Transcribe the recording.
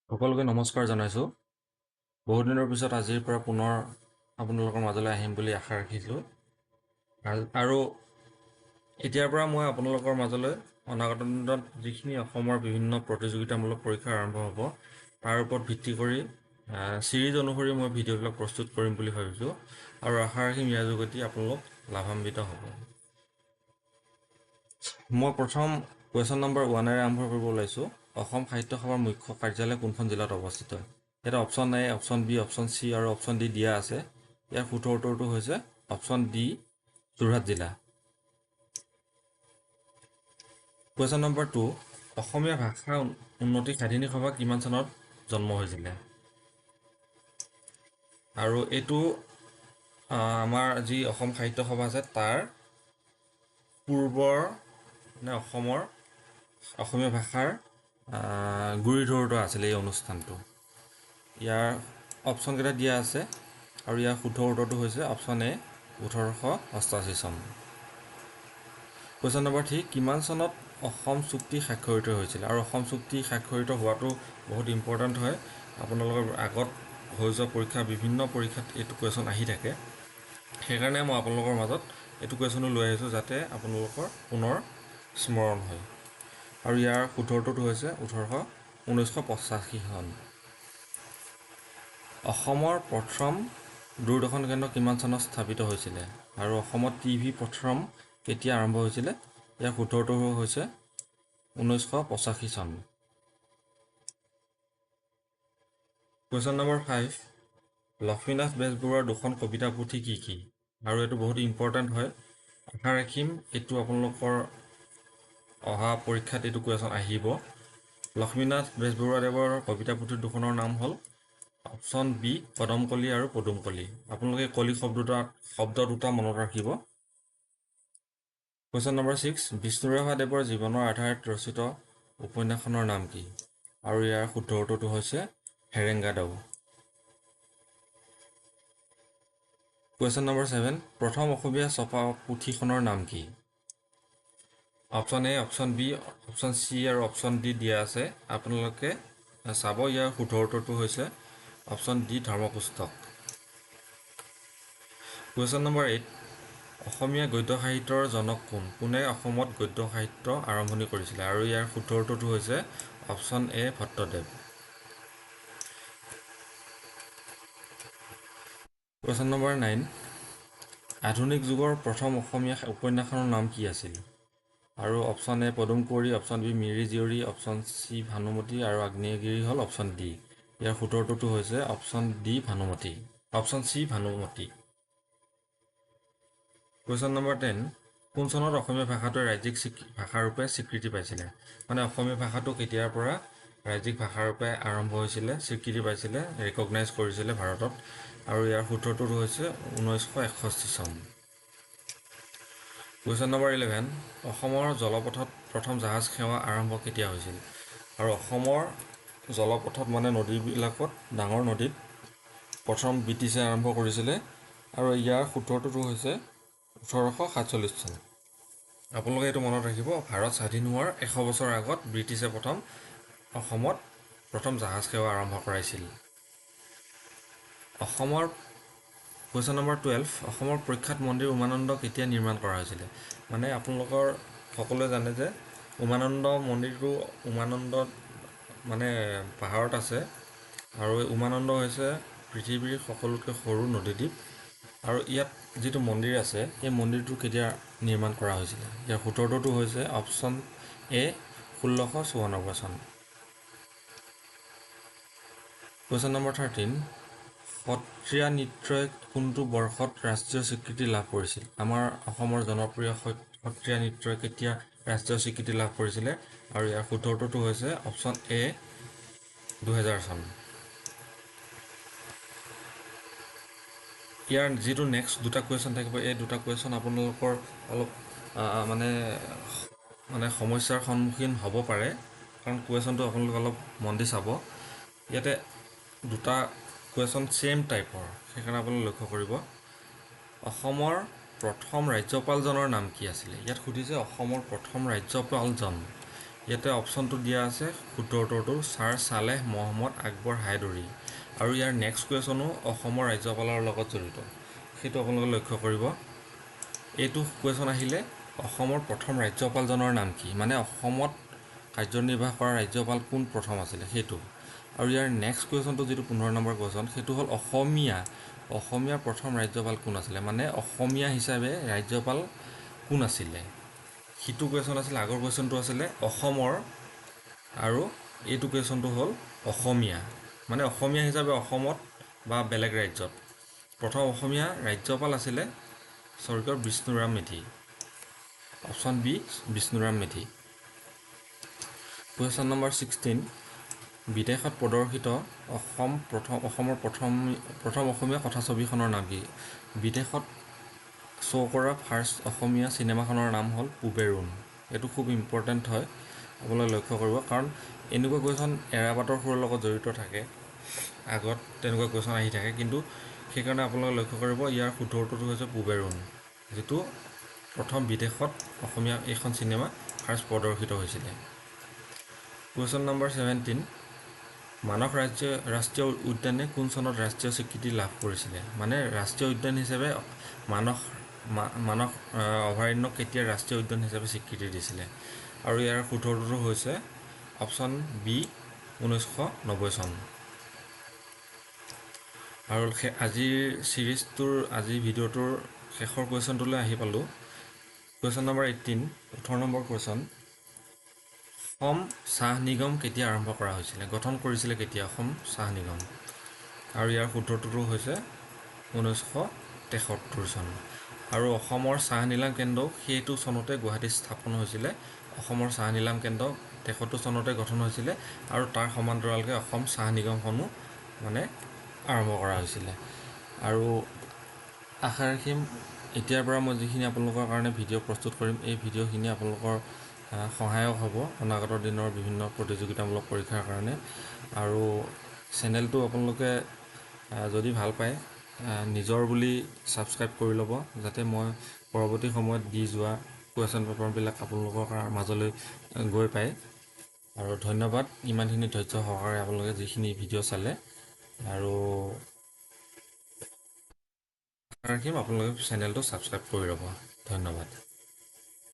সকলোকে নমস্কাৰ জনাইছোঁ। বহুত দিনৰ পিছত আজিৰ পৰা পুনৰ আপোনালোকৰ মাজলৈ আহিম বুলি আশা ৰাখিছোঁ। আৰু এতিয়াৰ পৰা মই আপোনালোকৰ মাজলৈ অনাগত দিনত যিখিনি অসমৰ বিভিন্ন প্ৰতিযোগিতামূলক পৰীক্ষা আৰম্ভ হ'ব তাৰ ওপৰত ভিত্তি কৰি ছিৰিজ অনুসৰি মই ভিডিঅ'বিলাক প্ৰস্তুত কৰিম বুলি ভাবিছোঁ আৰু আশা ৰাখিম ইয়াৰ যোগেদি আপোনালোক লাভান্বিত হ'ব। মই প্ৰথম কুৱেশ্যন নম্বৰ 1-এৰে আৰম্ভ কৰিব ওলাইছোঁ। অসম সাহিত্য সভাৰ মুখ্য কাৰ্যালয় কোনখন জিলাত অৱস্থিত? ইয়াত option A, option B, option C আৰু অপশ্যন ডি দিয়া আছে। ইয়াৰ শুদ্ধ উত্তৰটো হৈছে অপশ্যন ডি, যোৰহাট জিলা। কুৱেশ্যন নম্বৰ 2, অসমীয়া ভাষা উন্নতি সাধিনী সভা কিমান চনত জন্ম হৈছিলে? আৰু এইটো আমাৰ যি অসম সাহিত্য সভা আছে তাৰ পূৰ্বৰ মানে অসমৰ অসমীয়া ভাষাৰ গুৰি ধৰোঁতা আছিলে এই অনুষ্ঠানটো। ইয়াৰ অপশ্যনকেইটা দিয়া আছে আৰু ইয়াৰ শুদ্ধ উত্তৰটো হৈছে অপশ্যন এ, 1888 চন। কুৱেশ্যন নম্বৰ 3, কিমান চনত অসম চুক্তি স্বাক্ষৰিত হৈছিল? আৰু অসম চুক্তি স্বাক্ষৰিত হোৱাটো বহুত ইম্পৰ্টেণ্ট হয়, আপোনালোকৰ আগত হৈ যোৱা পৰীক্ষা বিভিন্ন পৰীক্ষাত এইটো কুৱেশ্যন আহি থাকে। সেইকাৰণে মই আপোনালোকৰ মাজত এইটো কুৱেশ্যনো লৈ আহিছোঁ যাতে আপোনালোকৰ পুনৰ স্মৰণ হয়। আৰু ইয়াৰ শুদ্ধ উত্তৰটো হৈছে 1985 চন। অসমৰ প্ৰথম দূৰদৰ্শন কেন্দ্ৰ কিমান চনত স্থাপিত হৈছিলে? আৰু অসমত টিভি প্ৰথম কেতিয়া আৰম্ভ হৈছিলে? ইয়াৰ শুদ্ধ উত্তৰটো হৈছে 1985 চন। কুৱেশ্যন নম্বৰ 5, লক্ষ্মীনাথ বেজবৰুৱাৰ দুখন কবিতা পুথি কি কি? আৰু এইটো বহুত ইম্পৰ্টেণ্ট হয়, আশা ৰাখিম এইটো আপোনালোকৰ অহা পৰীক্ষাত এইটো কুৱেশ্যন আহিব। লক্ষ্মীনাথ বেজবৰুৱাদেৱৰ কবিতা পুথি দুখনৰ নাম হ'ল অপশ্যন বি, কদমকলি আৰু পদুমকলি। আপোনালোকে কলি শব্দ দুটা মনত ৰাখিব। কুৱেশ্যন নম্বৰ 6, বিষ্ণু ৰাভাদেৱৰ জীৱনৰ আধাৰত ৰচিত উপন্যাসখনৰ নাম কি? আৰু ইয়াৰ শুদ্ধ উত্তৰটো হৈছে হেৰেংগাদাও। কুৱেশ্যন নম্বৰ 7, প্ৰথম অসমীয়া ছপা পুথিখনৰ নাম কি? Option A, option B, option C আৰু অপশ্যন ডি দিয়া আছে। আপোনালোকে চাব ইয়াৰ শুদ্ধ উত্তৰটো হৈছে অপশ্যন ডি, ধৰ্মপুস্তক। কুৱেশ্যন নম্বৰ 8, অসমীয়া গদ্য সাহিত্যৰ জনক কোন? কোনে অসমত গদ্য সাহিত্য আৰম্ভণি কৰিছিলে? আৰু ইয়াৰ শুদ্ধ উত্তৰটো হৈছে option A, Bhattadev. Question number 9, আধুনিক যুগৰ প্ৰথম অসমীয়া উপন্যাসখনৰ নাম কি আছিল? আৰু option A Padum Kuwari, option B Miri Jiyori, option C Bhanumati আৰু আগ্নেয়গিৰি হ'ল অপশ্যন ডি। ইয়াৰ শুদ্ধ উত্তৰটো হৈছে option D Bhanumati, option C Bhanumati. Question number 10, কোন চনত অসমীয়া ভাষাটোৱে ৰাজ্যিক ভাষাৰূপে স্বীকৃতি পাইছিলে? মানে অসমীয়া ভাষাটো কেতিয়াৰ পৰা ৰাজ্যিক ভাষাৰূপে আৰম্ভ হৈছিলে, স্বীকৃতি পাইছিলে, ৰেকগনাইজ কৰিছিলে ভাৰতত? আৰু ইয়াৰ শুদ্ধটো হৈছে 1961 চন। কুৱেশ্যন নম্বৰ 11, অসমৰ জলপথত প্ৰথম জাহাজ সেৱা আৰম্ভ কেতিয়া হৈছিল? আৰু অসমৰ জলপথত মানে নদীবিলাকত, ডাঙৰ নদীত প্ৰথম ব্ৰিটিছে আৰম্ভ কৰিছিলে আৰু ইয়াৰ শুদ্ধটো হৈছে 1847 চন। আপোনালোকে এইটো মনত ৰাখিব, ভাৰত স্বাধীন হোৱাৰ 100 বছৰ আগত ব্ৰিটিছে প্ৰথম অসমত প্ৰথম জাহাজ সেৱা আৰম্ভ কৰাইছিল। অসমৰ কুৱেশ্যন নম্বৰ 12, অসমৰ প্ৰখ্যাত মন্দিৰ উমানন্দ কেতিয়া নিৰ্মাণ কৰা হৈছিলে? মানে আপোনালোকৰ সকলোৱে জানে যে উমানন্দ মন্দিৰটো উমানন্দ মানে পাহাৰত আছে আৰু এই উমানন্দ হৈছে পৃথিৱীৰ সকলোতকৈ সৰু নদীদ্বীপ আৰু ইয়াত যিটো মন্দিৰ আছে এই মন্দিৰটো কেতিয়া নিৰ্মাণ কৰা হৈছিলে? ইয়াৰ শুদ্ধটো হৈছে অপশ্যন এ, 1694 চন। কুৱেশ্যন নম্বৰ 13, সত্ৰীয়া নৃত্যই কোনটো বৰ্ষত ৰাষ্ট্ৰীয় স্বীকৃতি লাভ কৰিছিল? আমাৰ অসমৰ জনপ্ৰিয় সত্ৰীয়া নৃত্যই কেতিয়া ৰাষ্ট্ৰীয় স্বীকৃতি লাভ কৰিছিলে? আৰু ইয়াৰ শুদ্ধ উত্তৰটো হৈছে অপশ্যন এ, 2000 চন। ইয়াৰ যিটো নেক্সট দুটা কুৱেশ্যন থাকিব, এই দুটা কুৱেশ্যন আপোনালোকৰ অলপ মানে সমস্যাৰ সন্মুখীন হ'ব পাৰে, কাৰণ কুৱেশ্যনটো আপোনালোকে অলপ মন দি চাব। ইয়াতে দুটা কুৱেশ্যন ছেইম টাইপৰ, সেইকাৰণে আপোনালোকে লক্ষ্য কৰিব। অসমৰ প্ৰথম ৰাজ্যপালজনৰ নাম কি আছিলে? ইয়াত সুধিছে অসমৰ প্ৰথম ৰাজ্যপালজন। ইয়াতে অপশ্যনটো দিয়া আছে, শুদ্ধ উত্তৰটো ছাৰ চালেহ মহম্মদ আকবৰ হায়দৰী। আৰু ইয়াৰ নেক্সট কুৱেশ্যনো অসমৰ ৰাজ্যপালৰ লগত জড়িত, সেইটো আপোনালোকে লক্ষ্য কৰিব। এইটো কুৱেশ্যন আহিলে অসমৰ প্ৰথম ৰাজ্যপালজনৰ নাম কি, মানে অসমত কাৰ্যনিৰ্বাহ কৰা ৰাজ্যপাল কোন প্ৰথম আছিলে সেইটো। আৰু ইয়াৰ নেক্সট কুৱেশ্যনটো যিটো 15 নম্বৰ কুৱেশ্যন, সেইটো হ'ল অসমীয়া প্ৰথম ৰাজ্যপাল কোন আছিলে, মানে অসমীয়া হিচাপে ৰাজ্যপাল কোন আছিলে, সিটো কুৱেশ্যন আছিলে। আগৰ কুৱেশ্যনটো আছিলে অসমৰ, আৰু এইটো কুৱেশ্যনটো হ'ল অসমীয়া, মানে অসমীয়া হিচাপে অসমত বা বেলেগ ৰাজ্যত প্ৰথম অসমীয়া ৰাজ্যপাল আছিলে স্বৰ্গীয় Bishnuram Medhi, option B Bishnuram Medhi. Question number 16, বিদেশত প্ৰদৰ্শিত অসমৰ প্ৰথম অসমীয়া কথাছবিখনৰ নাম কি? বিদেশত শ্ব' কৰা ফাৰ্ষ্ট অসমীয়া চিনেমাখনৰ নাম হ'ল পূবেৰুণ। এইটো খুব ইম্পৰ্টেণ্ট হয়, আপোনালোকে লক্ষ্য কৰিব, কাৰণ এনেকুৱা কুৱেশ্যন এৰাবাটৰ সুৰৰ লগত জড়িত থাকে, আগত তেনেকুৱা কুৱেশ্যন আহি থাকে, কিন্তু সেইকাৰণে আপোনালোকে লক্ষ্য কৰিব ইয়াৰ শুদ্ধ উত্তৰটো হৈছে পূবেৰুণ, যিটো প্ৰথম বিদেশত অসমীয়া এইখন চিনেমা ফাৰ্ষ্ট প্ৰদৰ্শিত হৈছিলে। কুৱেশ্যন নম্বৰ 17, মানস ৰাষ্ট্ৰীয় উদ্যানে কোন চনত ৰাষ্ট্ৰীয় স্বীকৃতি লাভ কৰিছিলে? মানে ৰাষ্ট্ৰীয় উদ্যান হিচাপে মানস অভয়াৰণ্যক কেতিয়া ৰাষ্ট্ৰীয় উদ্যান হিচাপে স্বীকৃতি দিছিলে? আৰু ইয়াৰ শুদ্ধ উত্তৰটো হৈছে অপশ্যন বি 1990 চন। আৰু আজিৰ ছিৰিজটোৰ, আজিৰ ভিডিঅ'টোৰ শেষৰ কুৱেশ্যনটোলৈ আহি পালোঁ। Question number 18, 18 number question, Assam চাহ নিগম কেতিয়া আৰম্ভ কৰা হৈছিলে, গঠন কৰিছিলে কেতিয়া অসম চাহ নিগম? আৰু ইয়াৰ শুদ্ধটোতো হৈছে 1973 চন। আৰু অসমৰ চাহ নিলাম কেন্দ্ৰও সেইটো চনতে গুৱাহাটীত স্থাপন হৈছিলে। অসমৰ চাহ নিলাম কেন্দ্ৰ 73 চনতে গঠন হৈছিলে আৰু তাৰ সমান্তৰালকৈ অসম চাহ নিগমখনো আৰম্ভ কৰা হৈছিলে। আৰু আশা ৰাখিম এতিয়াৰ পৰা মই যিখিনি আপোনালোকৰ কাৰণে ভিডিঅ' প্ৰস্তুত কৰিম, এই ভিডিঅ'খিনি আপোনালোকৰ সহায়ক হ'ব অনাগত দিনৰ বিভিন্ন প্ৰতিযোগিতামূলক পৰীক্ষাৰ কাৰণে। আৰু চেনেলটো আপোনালোকে যদি ভাল পায় নিজৰ বুলি ছাবস্ক্ৰাইব কৰি ল'ব, যাতে মই পৰৱৰ্তী সময়ত দি যোৱা কুৱেশ্যন পেপাৰবিলাক আপোনালোকৰ মাজলৈ গৈ পায়। আৰু ধন্যবাদ ইমানখিনি ধৈৰ্য সহকাৰে আপোনালোকে যিখিনি ভিডিঅ' চালে। আৰু আশা ৰাখিম আপোনালোকে চেনেলটো ছাবস্ক্ৰাইব কৰি ল'ব। ধন্যবাদ।